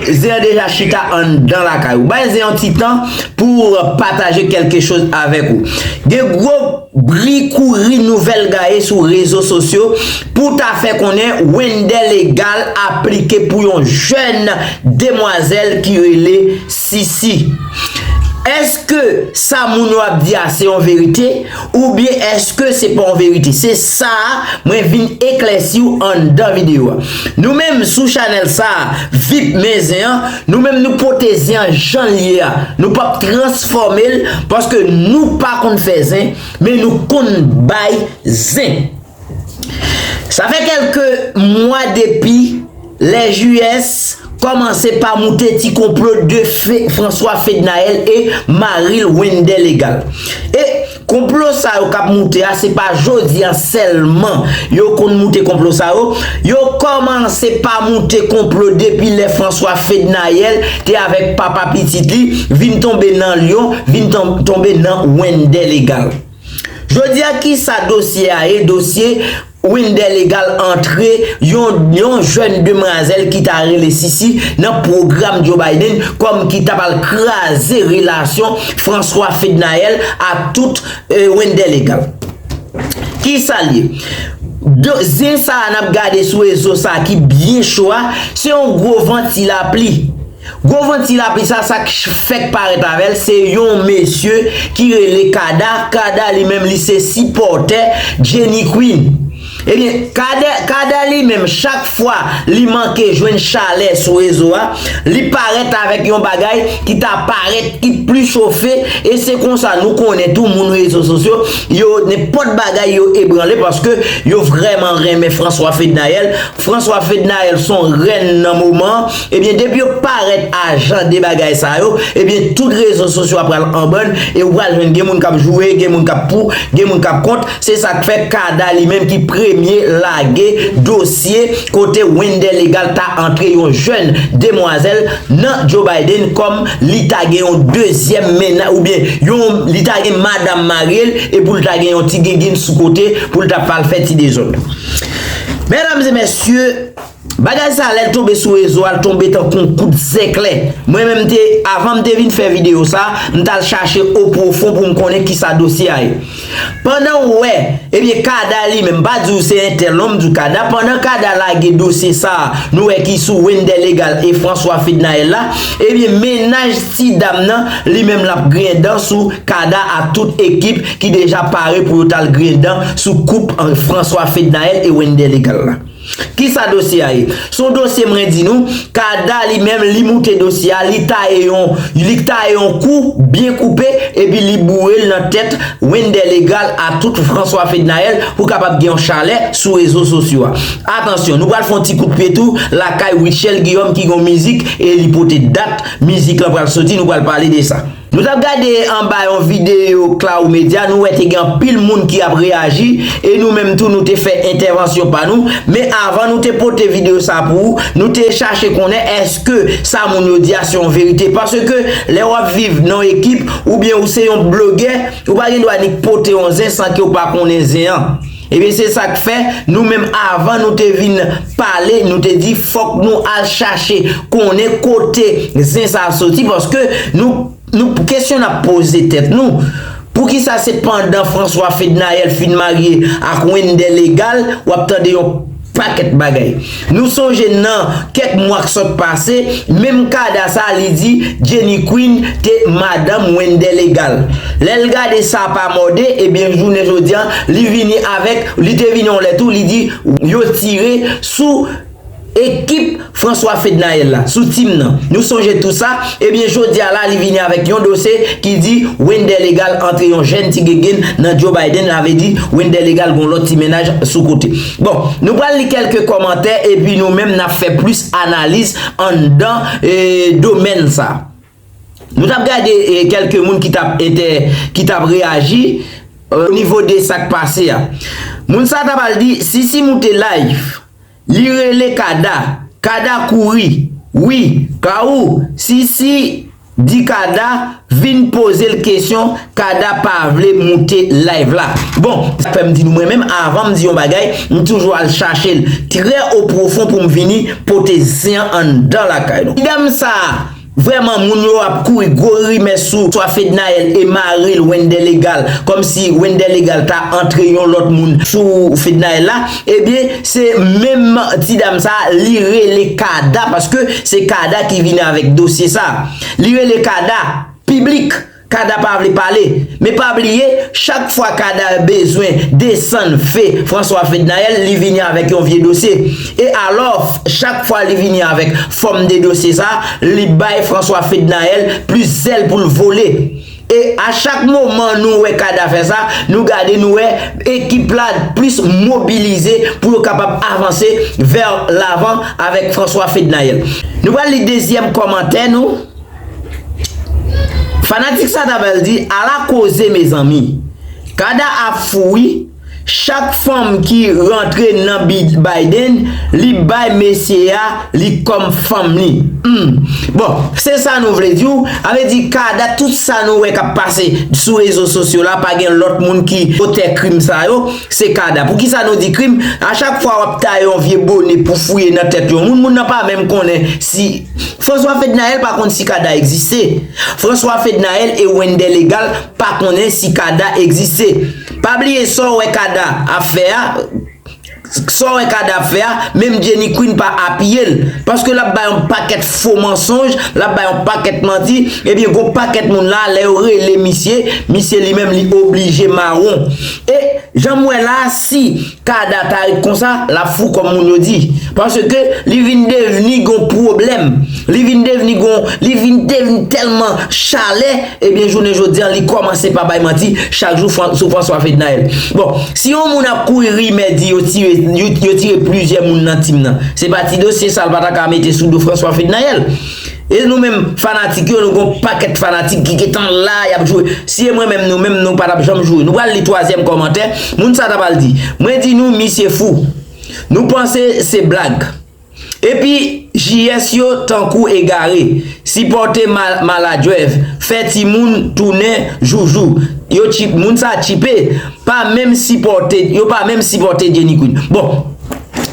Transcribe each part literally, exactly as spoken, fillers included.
Zen an deja chita anndan lakay ou. Bay Zen yon ti tan pou pataje kèlke choz avèk ou. Gen gwo bri kouri nouvèl gaye sou rezo sosyo pou ta fè konnen Wendell Legal aplike pou yon jèn demwazèl ki rele Sisi. Èske sa moun yo ap di a se yon verite? Oubyen èske se pa yon verite? Se sa a mwen vin eklèsi w anndan videyo a. Nou menm sou chanèl sa a, vip men zen an, nou menm nou pote zen an jan l ye a. Nou p ap transfòme l paske nou pa konn fè zen, men nou konn bay zen. Sa fè kèlke mwa depi lè J U S kòmanse pa moute ti konplo de Fe- François Fednaelle e mari l Wendell Legal. E konplo sa yo k ap moute a, se pa jodi a sèlman yo konn moute konplo sa yo. Yo kòmanse pa moute konplo depi lè François Fednaelle te avèk papa pitit li, vin tonbe nan Lyon, vin ton- tonbe nan Wendell Legal. Jodi a, kisa dosye a ye? Dosye Wendell Legal antre yon, yon jèn demwazèl ki ta rele Sisi nan pwogram Joe Biden kòm ki ta pral kraze relasyon François Fednaelle a tout eh, Wendell Legal. Kisa l ye? Do- Zen sa a n ap gade sou rezo sa a ki byen cho a, se yon gwo van ti lapli. Gwo van ti lapli sa, sa k fèk parèt avè l, se yon mesye ki rele Kada. Kada li menm li se sipòtè Jenny Queen. Ebyen, Kada, Kada li menm, chak fwa li manke jwenn chalè sou rezo a, li parèt avèk yon bagay ki ta parèt ki pli chofe, e se konsa nou konnen tou moun rezo sosyo, yo nenpòt bagay yo ebranle paske yo vrèman renmen François Fednaelle. François Fednaelle se yon rèn nan moman an. Ebyen, depi yo parèt a jan de bagay sa yo, ebyen, tout rezo sosyo a pral an bòn e ou pral jwenn gen moun k ap joure, gen moun k ap pou, gen moun k ap kont. Se sa k fè Kada li menm ki premye lage dosye kote Wendell Legal ta antre yon jèn demwazèl nan Joe Biden kòm li ta gen yon dezyèm mennaj oubyen yon li ta gen madanm marye l e pou l ta gen yon ti gengin sou kote pou l ta pral fè ti dezòd. Medam e mesye, bagay sa lè l tonbe sou rezo a, l tonbe tankou yon kout zèklè. Mwen menm te, avan m te vin fè videyo sa, m t al chache o pwofon pou m konnen kisa dosye a ye. Pandan w wè, ebyen Kada li menm, m pa di w se entèl non, m di w Kada, pandan Kada lage dosye sa a, nou wè ki sou Wendell Legal e François Fednaelle la, ebyen mennaj ti dam nan, li menm l ap griyen dan sou Kada ak tout ekip ki deja pare pou yo t al griyen dan sou koup an François Fednaelle e Wendell Legal la. Kisa dosye a ye? Se yon dosye mwen di nou, Kada li menm li moute dosye a, li taye yon, li taye yon kou byen koupe, epi li boure l nan tèt Wendell Legal a tout François Fednaelle pou kapab gen yon chalè sou rezo sosyo a. Atansyon, nou pral fè yon ti kout pye tou lakay Rutshelle Guillaume ki gen yon mizik e li pote dat mizik lan pral soti, nou pral pale de sa. Nou t ap gade anba yon videyo Claro Media, nou wè te gen anpil moun ki ap reyaji, e nou menm tou nou te fè entèvansyon pa nou, men avan nou te pote videyo sa pou ou, nou te chache konnen èske sa moun yo di a se yon verite, paske lè w ap viv nan yon ekip, oubyen ou se yon blogè, ou pa gen dwa nik pote yon zen san ke w pa konnen zen an. Ebyen se sa k fè nou menm avan nou te vin pale, nou te di fòk nou al chache konnen kote zen sa a soti, paske nou, nou kesyon n ap poze tèt nou, poukisa se pandan François Fednaelle fin marye ak Wendell Legal w ap tande yon pakèt bagay? Nou sonje nan kèk mwa k sot pase, menm Kada sa a li di Jenny Queen te madanm Wendell Legal. Lè l gade sa pa mòde, ebyen jounen jodi a li vini avèk, li te vini yon lè tou, li di yo tire sou ekip François Fednaelle la, sou tim nan. Nou sonje tou sa, ebyen jodi a la li vini avèk yon dosye ki di Wendell Legal antre yon jèn ti gengin nan Joe Biden, sa vle di Wendell Legal gon lòt ti mennaj sou kote. Bon, nou pral li kèlke kòmantè epi nou menm n ap fè plis analiz anndan eh, domèn sa. Nou t ap gade eh, kèlke moun ki t ap entè, ki t ap reyaji eh, o nivo de sa k pase a. Moun sa t ap al di, Sisi moute live, li rele Kada, Kada kouri, wi, Kaou, Sisi Di Kada vin poze l kesyon, Kada pa vle moute live la. Bon, sa fè m di nou, mwen menm, avan m di yon bagay, m toujou al chache l trè o pwofon pou m vini pote zen an anndan lakay nou. Ti dam sa a, vrèman, moun yo ap kouri gwo rimè sou swa Fednaelle e mari l Wendell Legal, kòmsi Wendell Legal ta antre yon lòt moun sou Fednaelle la. Ebyen, se menm ti dam sa a, li rele Kada, paske se Kada ki vini avèk dosye sa a. Li rele Kada, piblik, Kada pa vle pale. Men pa bliye, chak fwa Kada bezwen desann fe François Fednaelle, li vini avèk yon vye dosye. E alò, chak fwa li vini avèk fòm de dosye sa, li bay François Fednaelle plis zèl pou l vole. E a chak moman nou wè Kada fè sa, nou gade, nou wè ekip la plis mobilize pou yo kapab avanse vè lavan avèk François Fednaelle. Nou pral li dezyèm kòmantè nou. Fanatik sa ta bèl di, ala koze mezanmi. Kada ap fou wi. Chak fanm ki rantre nan Bi- Biden, li bay mesye a li kòm fanm li. Hmm. Bon, se sa nou vle di w. Sa vle di Kada, tout sa nou wè k ap pase sou rezo sosyo la, pa gen lòt moun ki otè krim sa yo, se Kada. Poukisa nou di krim? A chak fwa w ap taye yon vye bone pou fouye nan tèt yon moun, moun nan pa menm konnen si François Fednaelle pa konn si Kada egziste. François Fednaelle e Wendell Legal pa konnen si Kada egziste. Pa bliye sa w wè Kada ap fè a, sa w wè Kada ap fè a, menm Jenny Queen pa apiye l. Paske l ap bay yon pakèt fo mansonj, l ap bay yon pakèt manti, ebyen gon pakèt moun la, lè yo rele misye, misye li menm li oblije mawon. E jan m wè la, si Kada ta ret konsa, l ap fou kòm moun yo di. Paske li vin devni gon pwoblèm. Li vin devni gon, li vin devni tèlman chalè, ebyen jounen jodi a, li kòmanse pa bay manti chak jou Fran- sou François Fednaelle. Bon, si yon moun ap kouri rimè di yo tire, yo, yo tire plizyè moun nan tim nan, se pa ti dosye sa l pa ta ka mete sou do François Fednaelle. E nou menm fanatik yo, nou gon pakèt fanatik ki gentan la, y ap joure. Si e mwen menm, nou menm, nou pa t ap janm joure. Nou pral li twazyèm kòmantè. Moun sa ta pral di, mwen di nou, misye fou. Nou panse se blag. Epi J S yo tankou egare. Sipòte ma- maladjwèv. Fè timoun tounen joujou. Yo tchipe, moun sa tchipe. Pa menm sipòte, yo pa menm sipòte Jenny Queen. Bon,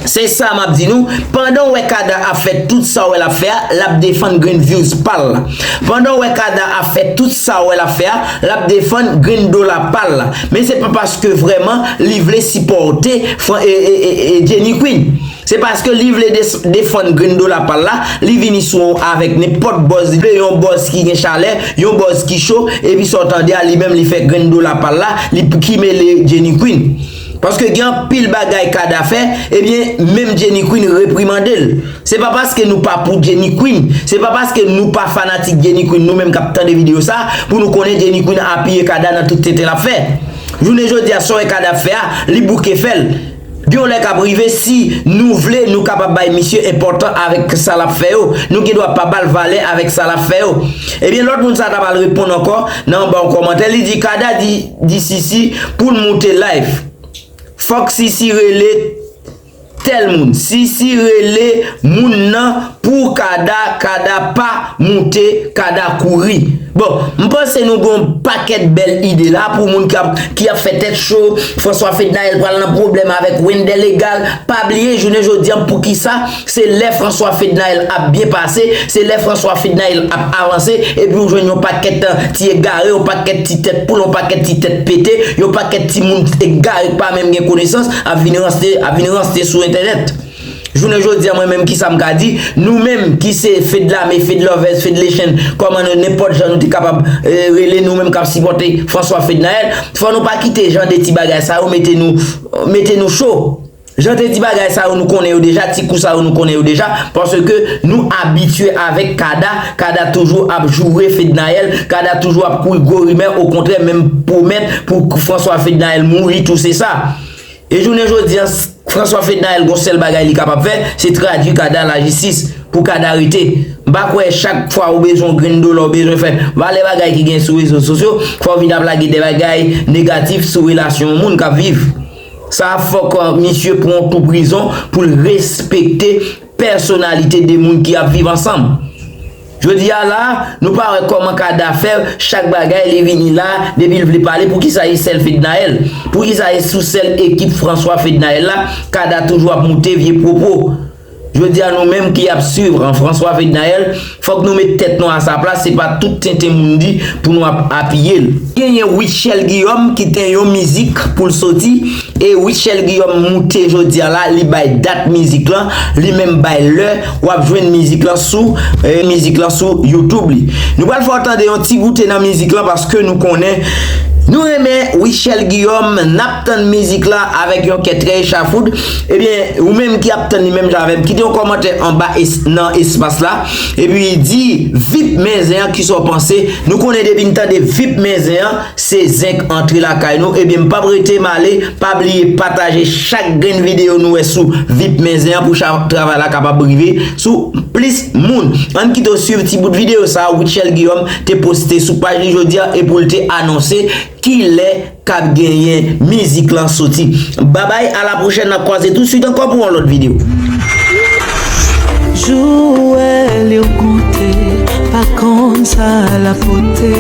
se sa m ap di nou. Pandan w wè Kada ap fè tout sa w wè l ap fè a, l ap defann grenn views pa l la. Pandan w wè Kada ap fè tout sa w wè l ap fè a, l ap defann grenn dola pa l la. Men se pa paske vrèman li vle sipòte Fran- e, e, e, e Jenny Queen. Se paske li vle des- defann grenn dola pa l la, li vini sou avèk nenpòt buzz li vle, yon buzz ki gen chalè, yon buzz ki cho, epi sa w tande a, li menm li fè grenn dola pa l la, li p- ki mele Jenny Queen. Paske gen anpil bagay Kada fè, ebyen, menm Jenny Queen reprimande l. Se pa paske nou pa pou Jenny Queen, se pa paske nou pa fanatik Jenny Queen, nou menm k ap tande videyo sa, pou nou konnen Jenny Queen apiye Kada nan tout tenten l ap fè. Jounen jodi a, sa w wè Kada ap fè a, li bouke fè l. Gen yon lè k ap rive, si nou vle, nou kapab bay misye enpòtan avèk sa l ap fè yo. Nou gen dwa pa ba l valè avèk sa l ap fè yo. Ebyen, lòt moun sa ta pral reponn ankò nan anba yon kòmantè. Li di, Kada di, di Sisi pou l moute live. Fòk Sisi rele tèl moun. Sisi rele moun nan pou Kada, Kada pa moute, Kada kouri. Bon, m panse nou gon pakèt bèl ide la pou moun k ap, ki ap fè tèt cho. François Fednaelle pral nan pwoblèm avèk Wendell Legal. Pa bliye, jounen jodi a, poukisa? Se lè François Fednaelle ap byen pase, se lè François Fednaelle ap avanse, epi w jwenn yon pakèt ti egare, yon pakèt ti tèt poul, yon pakèt ti tèt pete, yon pakèt timoun egare k pa menm gen konesans, ap vin ranse, ap vin ranse sou entènèt. Jounen jodi a, mwen menm, kisa m ka di? Nou menm ki se Fedlame, Fedlovers, Fedlechen, kòman nou, nenpòt jan nou te kapab, eh, rele nou menm k ap sipòte François Fednaelle, fò nou pa kite jan de ti bagay sa yo mete nou, mete nou cho. Jan de ti bagay sa yo nou konnen yo deja, ti kou sa yo nou konnen yo deja, paske nou abitye avèk Kada, Kada toujou ap joure Fednaelle, Kada toujou ap kouri gwo rimè, okontrè, menm pwomèt pou François Fednaelle mouri tou, se sa. E jounen jodi a, François Fednaelle gon sèl bagay li kapab fè, se tradui Kada lajistis pou Kada rete. M pa kwè chak fwa ou bezwen yon grenn dola, ou bezwen fè valè bagay ki gen sou rezo sosyo, fò w vin ap lage de bagay negatif sou relasyon yon moun k ap viv. Sa fòk, eh, misye pran yon tou prizon pou l respekte pèsonalite de moun ki ap viv ansanm. Jodi a la, nou pa wè kòman Kada fè chak bagay li vini la, depi l vle pale, poukisa e sèl Fednaelle? Poukisa e sou sèl ekip François Fednaelle la, Kada toujou ap moute vye pwopo? Jodi a nou menm ki ap swiv an François Fednaelle, fòk nou met tèt nou a sa plas, se pa tout tenten moun di pou nou ap apiye l. Genyen Rutshelle Guillaume ki te yon mizik pou l soti, e Rutshelle Guillaume moute jodi a la, li bay dat mizik lan, li menm bay lè w ap jwenn mizik lan sou, eh, mizik lan sou YouTube li. Nou pral fè w tande yon ti goute nan mizik lan paske nou konnen nou renmen Rutshelle Guillaume, n ap tann mizik la avèk yon kè trè echafoud. Ebyen, ou menm ki ap tann li menm jan avè m, kite yon kòmantè anba es- nan espas la. Epi di Vip Men Zen an kisa w panse. Nou konnen depi n tande Vip Men Zen an, se zen k antre lakay nou. Ebyen, m p ap rete m ale. Pa bliye pataje chak grenn videyo nou wè sou Vip Men Zen an pou cha- travay la kapab rive sou plis moun. Ann kite w swiv ti bout videyo sa a Rutshelle Guillaume te poste sou paj li jodi a epi l te anonse kilè k ap genyen mizik lan soti. Babay, a la pwochèn, n ap kwaze tousuit ankò pou yon lòt videyo. Jou wè li w konte, pa konn sa l ap pote.